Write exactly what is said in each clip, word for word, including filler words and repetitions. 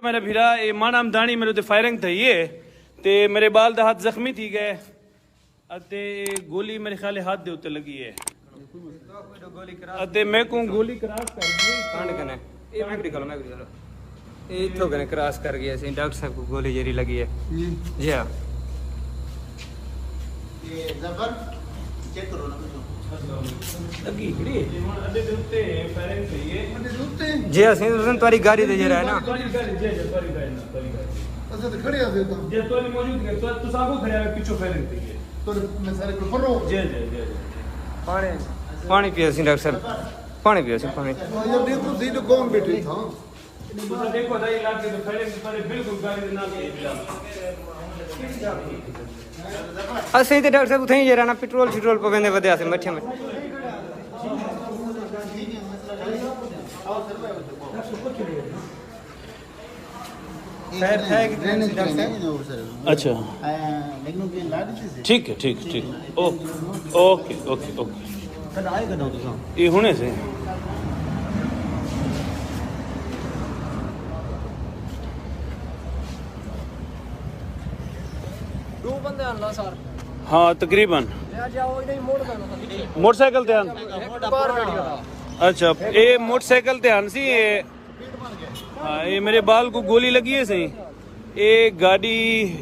میرا بھرا، اے ماݨا ہمداݨی میݙے اتے فائرنگ تھئی ہے تے میݙے ٻال دا ہتھ زخمی تھی ڳئے اتے اے گولی میݙے خیال ہے ہتھ دے اتے لڳی ہے۔ اتے میکوں گولی کراس کر ڳئی۔ کنڈ کنے۔ اے میکوں ݙکھا لو، میکوں ݙکھا لو۔ اے اتھوں کنے کراس کر ڳئی سی، ڈاکٹر صاحب کوں گولی جیڑھی لڳی ہے۔ جی ہاں۔ اے زبر چیک کرو نا۔ لڳی کھڑی ہے۔ جی ہاں، سائیں، اس دن تہاݙی گاڑی تے جیڑھا ہے نا۔ اچھا، تے کھڑے آ پھر تاں۔ جی، تہاݙی موجود ہے، تو تساں کو کھڑے آ، پچھوں فائرنگ تھی ہے۔ تو میں سارے کو پرو۔ جی، جی، جی، جی۔ پاݨی، پاݨی پیو سی ڈاکٹر صاحب۔ پاݨی پیو سی، پاݨی۔ یار، دیکھو سی جو کون بیٹھے تھا۔ تساں ݙیکھو تاں علاقے دے فائرنگ سارے بالکل گاڑی دے نال ہی۔ اسیں تے ڈاکٹر صاحب اتھیں ہی جیڑھا نا پٹرول شٹرول پویندے ودے اسیں مٹھے مٹھے۔ خیر تھے کہ ڈرینیج ڈاکٹر صاحب؟ اچھا۔ ٹھیک ہے، ٹھیک، ٹھیک۔ او-، اوکے، اوکے، اوکے۔ اے ہݨے سے۔ ݙو بندے ہن نا سر؟ ہاں، تقریباً۔ موٹر سائیکل تے ہن؟ اچھا، اے موٹر سائیکل تے ہن سی، اے، ہاں، اے میݙے ٻال کوں گولی لڳی ہے سی۔ اے گاݙی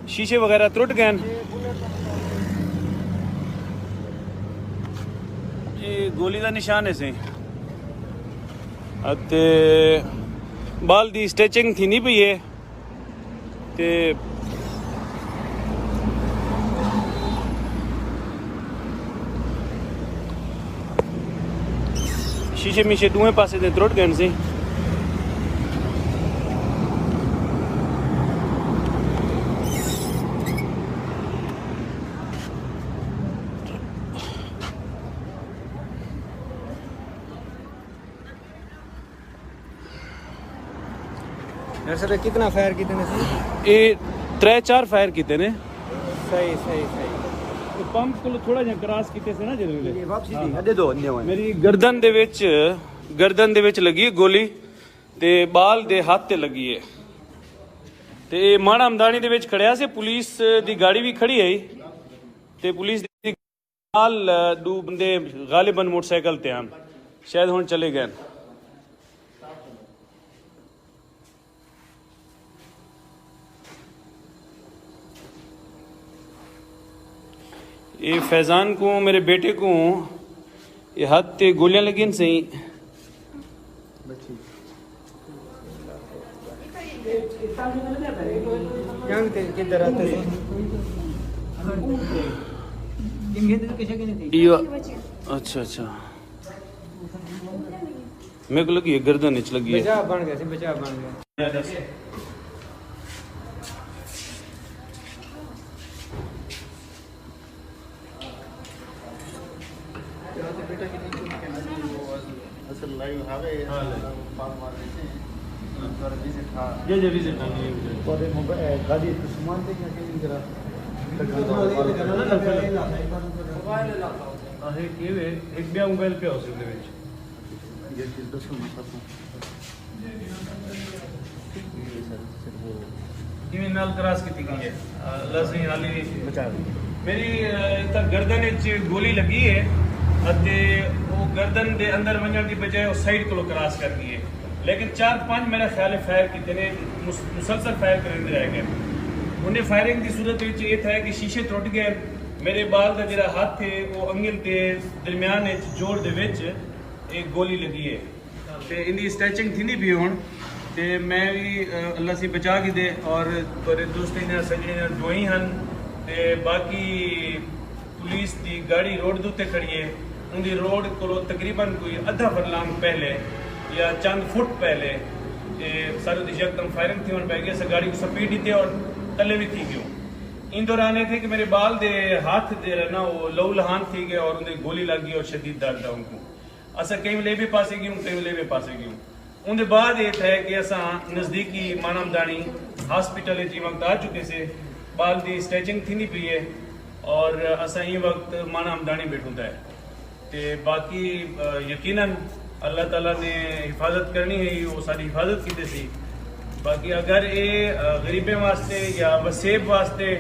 شیشے وغیرہ ترٹ ڳئے ہن۔ اے گولی دا نشان ہے سی۔ اتے ٻال دی اسٹریچنگ تھیندی پئی ہے۔ تے شیشے میشے ݙوہیں پاسے دے ترٹ ڳئے سی۔ ڈاکٹر صاحب، کتنا فائر کیتے نے سی؟ اے ترے چار فائر کیتے نے۔ صحیح، صحیح، صحیح۔ تے پمپ کولوں تھوڑا جہا کراس کیتے سے نا جیڑھے ویلے۔ یہ واپسی دی، اݙے دو اندے ہوئے۔ میری گردن دے وچ، گردن دے وچ لڳی گولی تے ٻال دے ہتھ تے لڳی ہے۔ تے اے ماݨا ہمداݨی دے وچ کھڑیا سے، پولیس دی گاڑی وی کھڑی ہے تے پولیس دی نال ݙو بندے غالباً موٹر سائیکل تے ہن، شاید ہݨ چلے ڳئے ہن۔ اے فیضان کوں، میرے بیٹے کوں، اے ہتھ تے گولیاں لڳین سئیں۔ ایہو، اچھا، اچھا۔ میکوں لڳی ہے گردن وچ لڳی ہے۔ بچاء بݨ ڳئے سی، بچاء بݨ ڳئے۔ اصل لائیو ہاوے، ہاں، لائیو۔ پاک مار رہے تھے۔ پر وزٹ تھا۔ جی، جی، وزٹ تھا، جی، وزٹ۔ اور موبائل، اے، گاڑی تے سامان تے کیا کہیں ذرا؟ موبائل لاتا ہوں۔ ہاں، ایک یہ ہے، ایک بیا موبائل پہ ہو سکتے وچ۔ یہ چیز دسو میں سب کو۔ کیویں نال کراس کیتی ڳئی ہے۔ اللہ سئیں حالی بچا۔ میری، آ، اتھاں گردن وچ گولی لڳی ہے اتے او گردن دے اندر ونڄݨ دی بجائے او سائیڈ کولوں کراس کر ڳئی ہے، لیکن چار پنج میرا خیال ہے فائر کیتے نے، مس-، مسلسل فائر کریندے رہ ڳئے۔ انہیں فائرنگ دی صورت وچ اے تھیا کہ شیشے ٹرٹ ڳئے۔ میرے ٻال دا جیڑھا ہتھ ہے او انگل دے درمیان وچ، جوڑ دے وچ، اے گولی لڳی ہے۔ تے ایندی اسٹریچنگ تھیندی پئی ہن۔ تے میں وی، آ، اللہ سئیں بچا گھدے اور تہاݙے دوستیں دیاں سڄݨیں دیاں دعائیں ہن۔ تے باقی پولیس دی گاڑی روڈ دے اتے کھڑی ہے، اوندی روڈ کولوں تقریباً کوئی ادھا فرلانگ پہلے یا چند فٹ پہلے تے سارے دی یکدم فائرنگ تھیوݨ پئے ڳئی۔ اساں گاڑی کوں سپیڈ ݙتے اور تلے وی تھی ڳیوں۔ ایں دوران اے تھئے کہ میرے ٻال دے ہتھ جیڑھا نا او لہو لہان تھی ڳئے اور اوندے گولی لڳ ڳئی اور شدید درد ہے اونکوں۔ اساں کہیں ویلے ٻئے پاسے ڳیوں، کہیں ویلے ٻئے پاسے ڳیوں۔ اوندے بعد اے تھئے کہ اساں نزدیکی ماݨا ہمداݨی ہاسپٹل اچ ایں وقت آ چکے سے۔ ٻال دی اسٹریچنگ تھیندی پئی ہے اور اساں ایں وقت ماݨا ہمداݨی ٻیٹھوں تھئے۔ تے باقی، آ، یقیناً اللہ تعالیٰ نے حفاظت کرݨی ہے، او ساݙی حفاظت کیتے سی۔ باقی اگر اے غریبیں واسطے یا وسیب واسطے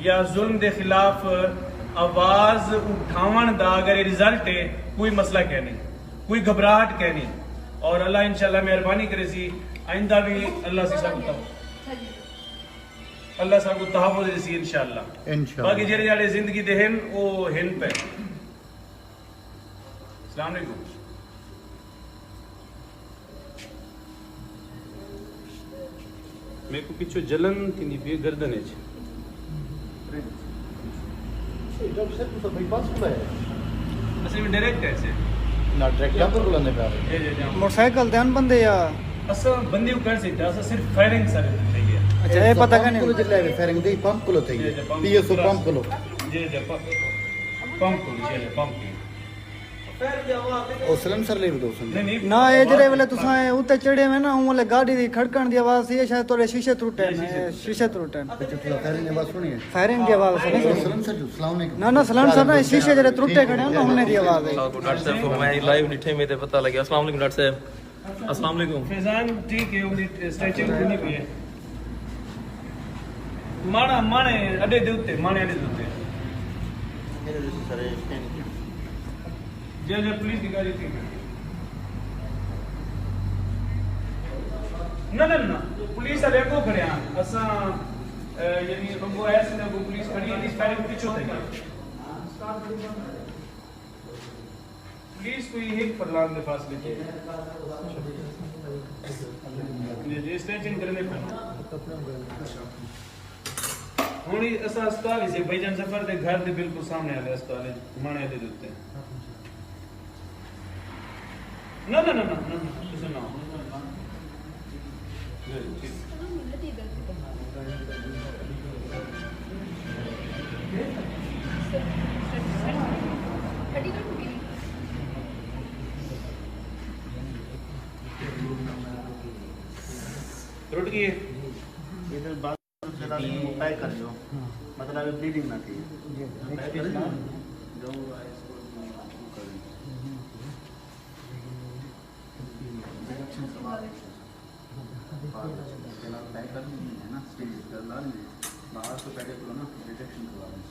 یا ظلم دے خلاف آواز اٹھاون دا اگر اے رزلٹ ہے، کوئی مسئلہ کہنی، کوئی گھبراہٹ کہنی۔ اور اللہ انشاءاللہ مہربانی کرے سی، آئندہ بھی اللہ سی سب کو اللہ سب کو تحفظ دے سی انشاءاللہ۔ باقی جڑے جڑے زندگی دے ہن، او ہن پہ۔ السلام علیکم۔ میکوں پچھوں جلن تھیندی پئی ہے گردن اچ۔ اے ڈاکٹر صاحب، تساں بائی پاس کھلا ہے؟ اساں میں ڈائریکٹ ہے سے۔ نہ، ڈائریکٹ جمپ کھلا نہیں پیا۔ جی، جی، جمپ۔ موٹر سائیکل تے ہن بندے یا؟ اساں بندے کو کر سکتے، اساں صرف فائرنگ سارے تھئی ہے۔ اچھا، اے پتہ پمپ کنے؟ کولو جلے فائرنگ دی، پمپ کولو تھئی ہے۔ جی، جی، pump P S O pump کولو۔ جی، جی، پمپ، پمپ کولو، جی، جی، پمپ کولو۔ او سلنسر لے ودو سن۔ نہ، اے جڑے ویلے تساں اے اتے چڑھے ہوئے نا، اوں ویلے گاڑی دی کھڑکݨ دی آواز سی، اے شاید تہاڈے شیشے ترٹے نے، اے شیشے ترٹے نے۔ اچھا، تھوڑا فائرنگ دی آواز سنی ہے۔ فائرنگ دی آواز سنی۔ او سلنسر جو، السلام علیکم۔ نہ، نہ، سلنسر نہ، اے شیشے جڑے ترٹے کھڑے نا، انہیں دی آواز ہے۔ ڈاکٹر صاحب، میں لائیو ݙٹھے، میں تے پتہ لڳیا۔ السلام علیکم ڈاکٹر صاحب۔ السلام علیکم۔ فیضان ٹھیک ہے، اوندی اسٹریچنگ تھیندی پئی ہے۔ ماݨا، ماݨے اݙے دے اتے، ماݨے اݙے دے اتے۔ میرے جیسے سارے اسکین کیا؟ جی، جی، پولیس دی گاڑی ٹھیک ہے۔ نہ، نہ، نہ، پولیس والے اڳوں کھڑے ہن۔ اساں، اے، یعنی اڳوں ایس نے اڳوں پولیس کھڑی ہے، اس پہلے پچھوں تھے۔ پولیس کوئی ہک فرلانگ دے فاصلے تے۔ جی، جی، اسٹریچنگ کرنے پے۔ ہݨ اساں ہسپتال ہی سے، بھائی جان ظفر دے گھر دے بالکل سامنے والے ہسپتال ہے، ماݨے دے اتے۔ نہ، نہ، نہ، نہ، نہ، نہ، تساں نہ آؤ۔ جی، ٹھیک۔ ٹوٹ گئی ہے۔ ادھر بات ذرا پیک کر لو، مطلب بلیڈنگ نہ تھی۔ پیک کر لو۔ جو ہے اس کو کریں۔ انفیکشن کروا دیں۔ پہلے پیک کر دیں، ہے نا، اسٹیج کر لا دیں۔ باہر تو پہلے کو نا ڈیٹیکشن کروا دیں۔